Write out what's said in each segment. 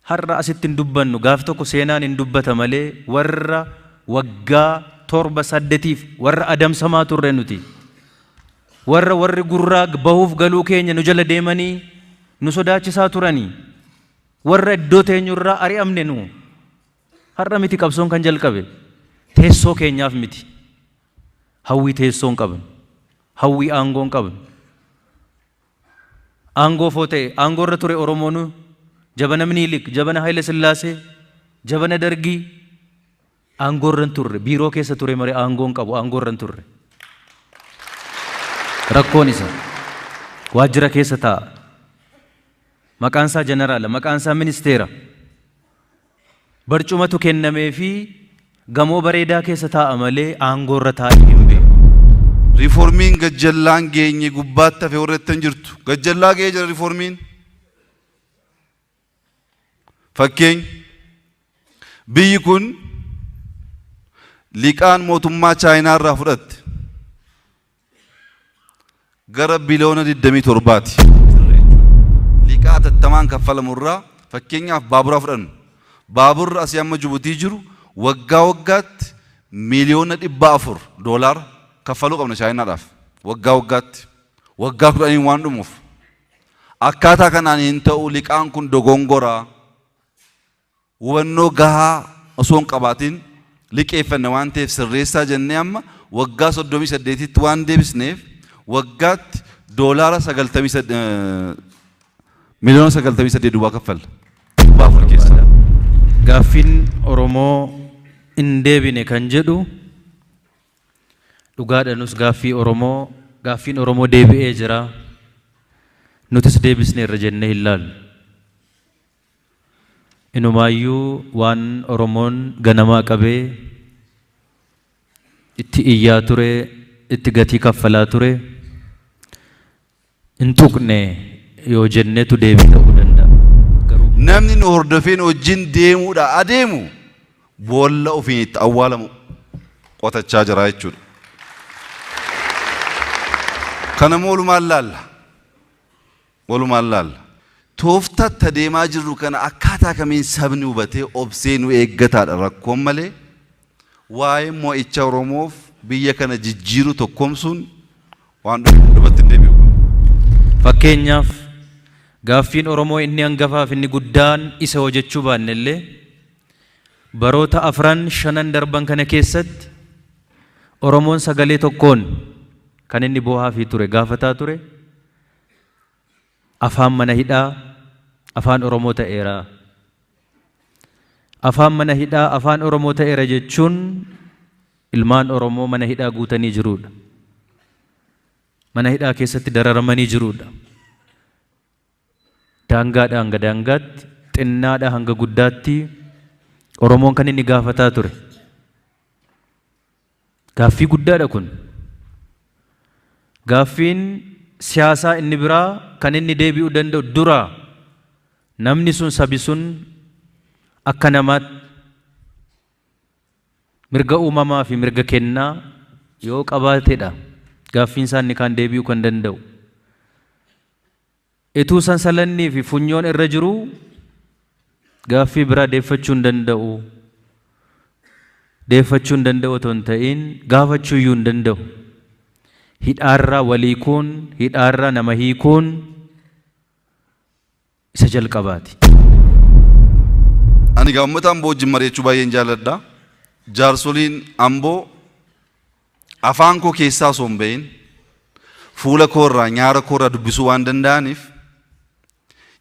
Har'a asitti hin dubbannu, gaaf tokko seenaan hin dubbata malee, warra waggaa 7 8f warra adamsamaa turre nuti. Warra warri gurraa bahuuf galuu keenya nu jala deemanii nu sodaachisaa turanii. Warra iddoo teenyurraa ari'amne nu. Har'a miti qabsoon kan jalqabe. Teessoo keenyaaf miti. Hawwii teessoo hin qabnu. Hawwii aangoo hin qabnu. Aangoo foo ta'e aangoo irra ture Oromoonu jabana Minilik, jabana Haile Sillaasee, jabana Dargii aangoo irra hin turre. Biiroo keessa ture malee aangoo hin qabu, aangoo irra hin turre. Rakkoon isa waajjira keessa taa'a. Maqaan isaa jeneraala, maqaan isaa ministeera. Barcumatu kennameefii gamoo bareedaa keessa taa'a malee aangoo irra taa'ee hin beeku. Riiformiin gajjallaan geenye gubbaatti hafe warra jettan jirtu. Gajjallaa ga'ee jira riiformiin. Fakkeenya, biyyi kun liqaan mootummaa Chaayinaa irraa fudhatte gara biliyoona 27ti. Liqaa hatattamaan kaffalamu irraa, fakkeenyaaf, baabura fudhannu. Baaburri asii amma Jibuutii jiru waggaa waggaatti miiliyoona 400 doolaara kaffaluu qabna Chaayinaadhaaf. Waggaa waggaatti. Waggaa 10n waan dhumuuf. Akkaataa kanaan hin ta'u, liqaan kun dogongora. Hubannoo gahaa osoo hin qabaatiin liqeeffanne waan ta'eef sirreessaa jennee amma waggaa 38tti waan deebisneef waggaatti doolaara miliyoona 98 duwwaa kaffalla. 400 keessa. Gaaffiin Oromoo hin deebine kan jedhu dhugaadha. Nus gaaffii Oromoo, gaaffiin Oromoo deebi'ee jira. Nutis deebisneerra jennee hin laallu. Inumaayyuu waan Oromoon ganamaa qabee itti iyyaa ture, itti gatii kaffalaa ture hin tuqne yoo jennetu deebii ta'uu danda'a. Garuu Namni nu hordofee nu wajjin deemuudha adeemu boolla ofiin itti awwaalamu qotachaa jira jechuudha. Kanammoo walumaan laalla. Walumaan laalla. Tooftaa itti adeemaa jirru kana akkaataa kamiin sabni hubatee obsee nu eeggataadha rakkoon malee, waa'een mo'icha Oromoof biyya kana jijjiiruu tokkoomsuun waan dhubatti hin deebi'u kun. Fakkeenyaaf, gaaffiin Oromoo inni hangafaaf inni guddaan isa hojjechuu baanne illee, baroota afran shanan darban kana keessatti Oromoon sagalee tokkoon kan inni boohaafii ture, gaafataa ture, afaan mana hidhaa afaan Oromoo ta'eera. Afaan mana hidhaa afaan Oromoo ta'eera jechuun ilmaan Oromoo mana hidhaa guutanii jiruudha. Mana hidhaa keessatti dararamanii jiruudha. Daangaadhaa hanga daangaatti, xinnaadhaa hanga guddaatti Oromoon kan inni gaafataa ture. Gaaffii guddaadha kun. Gaaffiin siyaasaa inni biraa kan inni deebi'uu danda'u dura namni sun, sabi sun akka namaatti mirga uumamaa fi mirga kennaa yoo qabaatedha. Gaaffiin isaa inni kaan deebi'uu kan danda'u. Ituu sansalannii fi funyoon irra jiruu gaaffii biraa deeffachuu hin danda'u. Deeffachuu hin danda'u otoo hin ta'in gaafachuu iyyuu hin danda'u. Hidhaarraa wal hiikuun, hidhaarraa nama hiikuun isa jalqabaati. Ani egaa uummata Amboo wajjin mari'achuu baay'een jaalladha. Jaarsoliin Amboo afaan koo keessaa osoo hin bahin fuula koo irraa, nyaara koo irraa dubbisuu waan danda'aniif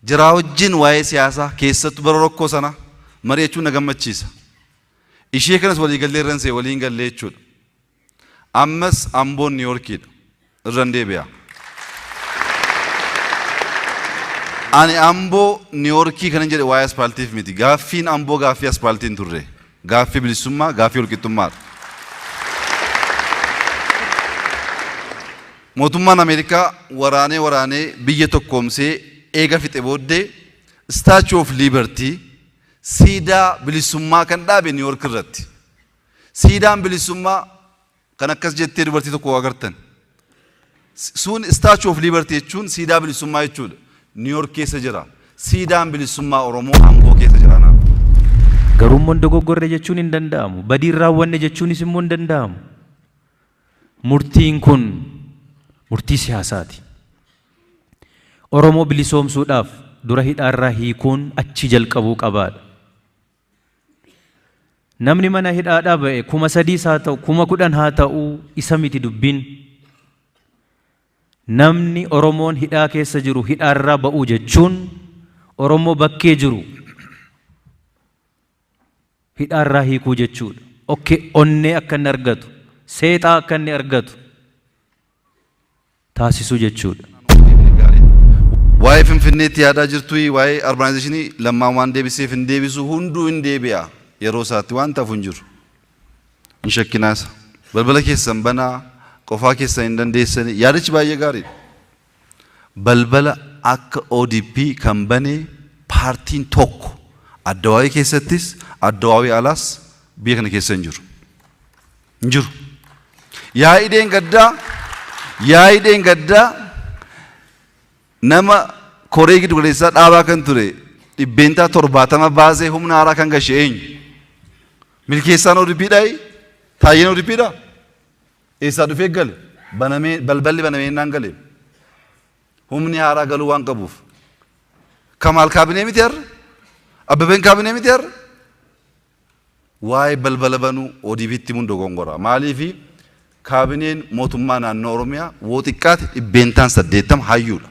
jiraa wajjin waa'ee siyaasaa, keessattuu bara rakkoo sana mari'achuun na gammachiisa. Ishee kanas walii gallee irran see waliin gallee jechuudha. Ammas Amboon Niiyorkiidha. Irran deebi'a. Ani Amboo Niiyorkii kanan jedhe waa'ee aspaaltiif miti. Gaaffiin Amboo gaaffii aspaaltii hin turre. Gaaffii bilisummaa, gaaffii walqixxummaadha. Mootummaan Ameerikaa waraanee waraanee biyya tokkoomsee eega fixe booddee Statue of Liberty, siidaa bilisummaa kan dhaabe New York irratti. Siidaan bilisummaa kan akkas jettee dubartii tokko agartan. Sun Statue of Liberty jechuun siidaa bilisummaa jechuudha. New York keessa jira. Siidaan bilisummaa Oromoo Amboo keessa jira naaf. Garuu immoo dogoggorre jechuun hin danda'amu. Badiin raawwanne jechuunis immoo hin danda'amu. Murtiin kun murtii siyaasaati. Oromoo bilisoomsuudhaaf dura hidhaarraa hiikuun achi jalqabuu qabaadha. Namni mana hidhaadhaa ba'e 3,000 haa ta'u 10,000 haa ta'u isa miti dubbiin. Namni Oromoon hidhaa keessa jiru hidhaarraa ba'uu jechuun Oromoo bakkee jiru hidhaarraa hiikuu jechuudha. Okkee onnee akka inni argatu, seexaa akka inni argatu taasisuu jechuudha. Waa'ee Finfinneetti yaadaa jirtu, waa'ee urbanization Lammaan waan deebiseef hin deebisu, hunduu hin deebi'a yeroo isaatti waan ta'uuf hin jiru. Hin shakkinaasa. Balbala keessan banaa, qofaa keessan hin dandeessani. Yaadichi baay'ee gaariidha. Balbala akka ODP kan bane paartiin tokko addawaawii keessattis addawaawii alaas biyya kana keessa hin jiru. Hin jiru. Yaa'ii dheengaddaa nama koree giddu galeessaa dhaabaa kan ture 70% baasee humna haaraa kan gashe eenyu? Milkeessaan ODP dhaayi? Taayyeen ODP dha? Eessaa dhufee gale? Banamee, balballi banamee innaan gale. Humni haaraa galuu waan qabuuf. Kamaal kaabinee miti har'a? Abbabeen kaabinee miti har'a? Waa'ee balbala banuu ODP'tti himuun dogongora. Maaliifi kaabineen mootummaa naannoo Oromiyaa woo xiqqaate 80% hayyuudha.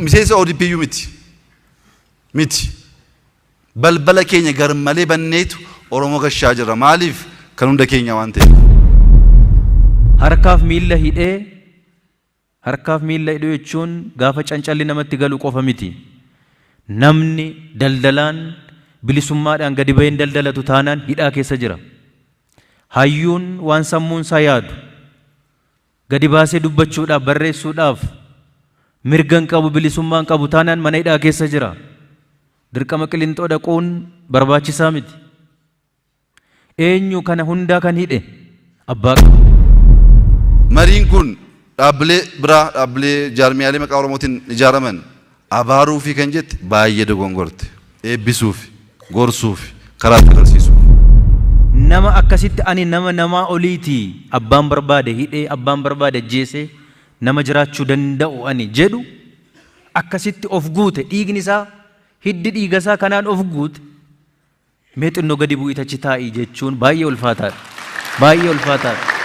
Miseensa ODP iyyuu miti. Miti. Balbala keenya gar malee banneetu Oromoo gashaa jira. Maaliif? Kan hunda keenya waan ta'eef. Harkaaf miilla hidhee, harkaaf miilla hidhuu jechuun gaafa cancalli namatti galu qofa miti. Namni daldalaan bilisummaadhaan gadi baheen daldalatu taanaan hidhaa keessa jira. Hayyuun waan sammuun isaa yaadu gadi baasee dubbachuudhaaf, barreessuudhaaf mirga hin qabu, bilisummaa hin qabu taanaan mana hidhaa keessa jira. Dirqama Qilinxoo dhaquun barbaachisaa miti. Eenyu kana hundaa kan hidhe? Abbaa qaba. Mariin kun dhaabbilee biraa, dhaabbilee jaarmiyaalee maqaa Oromootiin ijaaraman abaaruu fi kan jette baay'ee dogongorte. Eebbisuuf, gorsuuf, karaa itti agarsiisuuf. Nama akkasitti ani nama namaa oliiti, abbaan barbaade hidhee, abbaan barbaade ajjeesee nama jiraachuu danda'u ani jedhu, akkasitti of guute, dhiigni isaa, hiddi dhiiga isaa kanaan of guute, mee xinnoo gadi bu'ii achi taa'ii jechuun baay'ee ulfaataadha. Baay'ee ulfaataadha.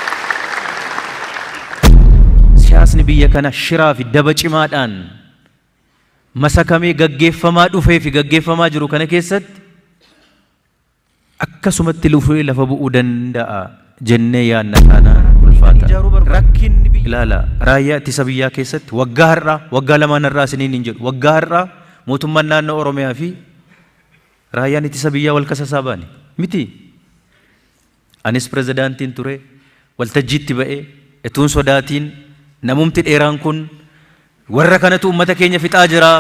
Siyaasni biyya kana shiraa fi daba cimaadhaan masakamee gaggeeffamaa dhufee fi gaggeeffamaa jiru kana keessatti akkasumatti lufee lafa bu'uu danda'a jennee yaadna taanaan ulfaata. Rakkinni ilaala, raayyaa ittisa biyyaa keessatti waggaa har'aa, waggaa lamaan har'aa isiniin hin jedhu, waggaa har'aa mootummaan naannoo Oromiyaa fi raayyaan ittisa biyyaa wal kasasaa baane miti. Anis pirezidaantiin ture, waltajjiitti ba'ee etuun sodaatiin, namumti dheeraan kun warra kanatu uummata keenya fixaa jira.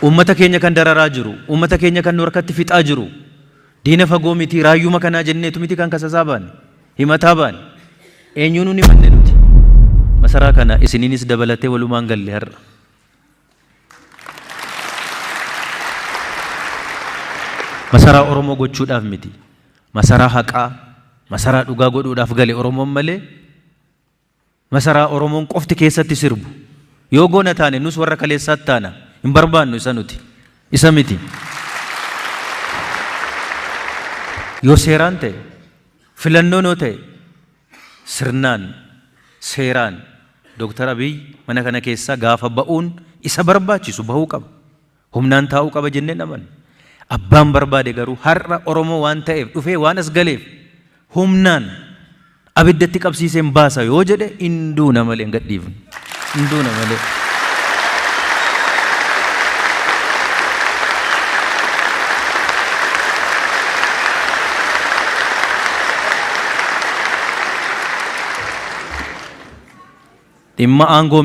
Uummata keenya kan dararaa jiru, uummata keenya kan nu harkatti fixaa jiru, diina fagoo miti, raayyuma kanaa jenneetu miti kan kasasaa baane, himataa baane. Eenyuun nu himanne nuti? Masaraa kana isiniinis dabalatee walumaan galle har'a. Masaraa Oromoo gochuudhaaf miti. Masaraa haqaa, masaraa dhugaa godhuudhaaf gale Oromoon malee masaraa Oromoon qofti keessatti sirbu. Yoo goona taane nus warra kaleessaatti taana. Hin barbaannu isa nuti. Isa miti. Yoo seeraan ta'e, filannoon yoo ta'e, sirnaan, seeraan Dooktar Abiy mana kana keessaa gaafa ba'uun isa barbaachisu bahuu qaba. Humnaan taa'uu qaba jennee amanna. Abbaan barbaade garuu har'a Oromoo waan ta'eef dhufee waan as galeef humnaan abiddatti qabsiiseen baasa yoo jedhe, hin duuna malee hin gadhiifnu. Hin duuna malee. Dhimma aangoo